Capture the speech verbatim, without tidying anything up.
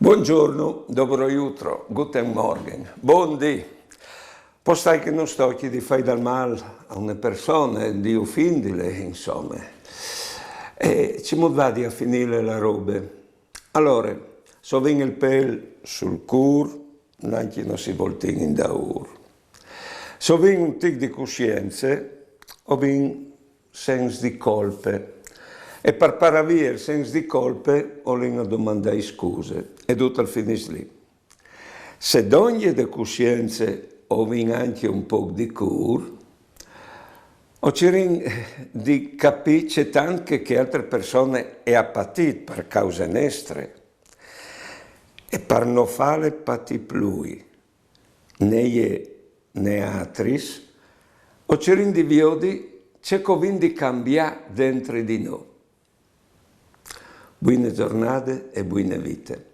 Buongiorno, dobro jutro, guten Morgen, bon dì. Può stâi che nus tochi di fâi dal mâl a une persone, di ufindile, insome. E cemût vadi a finî la robe? Alore, se o vin il pêl sul cûr, nancje no si voltin indaûr. Se o vin un tic di cussience, o vin sens di colpe. E par parâ vie il sens di colpe o lin a domandâ scuse, e dut al finìs li. Se dongje de cussience o vin ancje un pôc di cûr, o cirìn di capî ce tant che chê altre persone e à patît par cause nestre. E par no fâle patî plui, né jê né altris, o cirìn di viodi ce che o vin di cambiâ dentri di nô. Buine zornade e buine vite.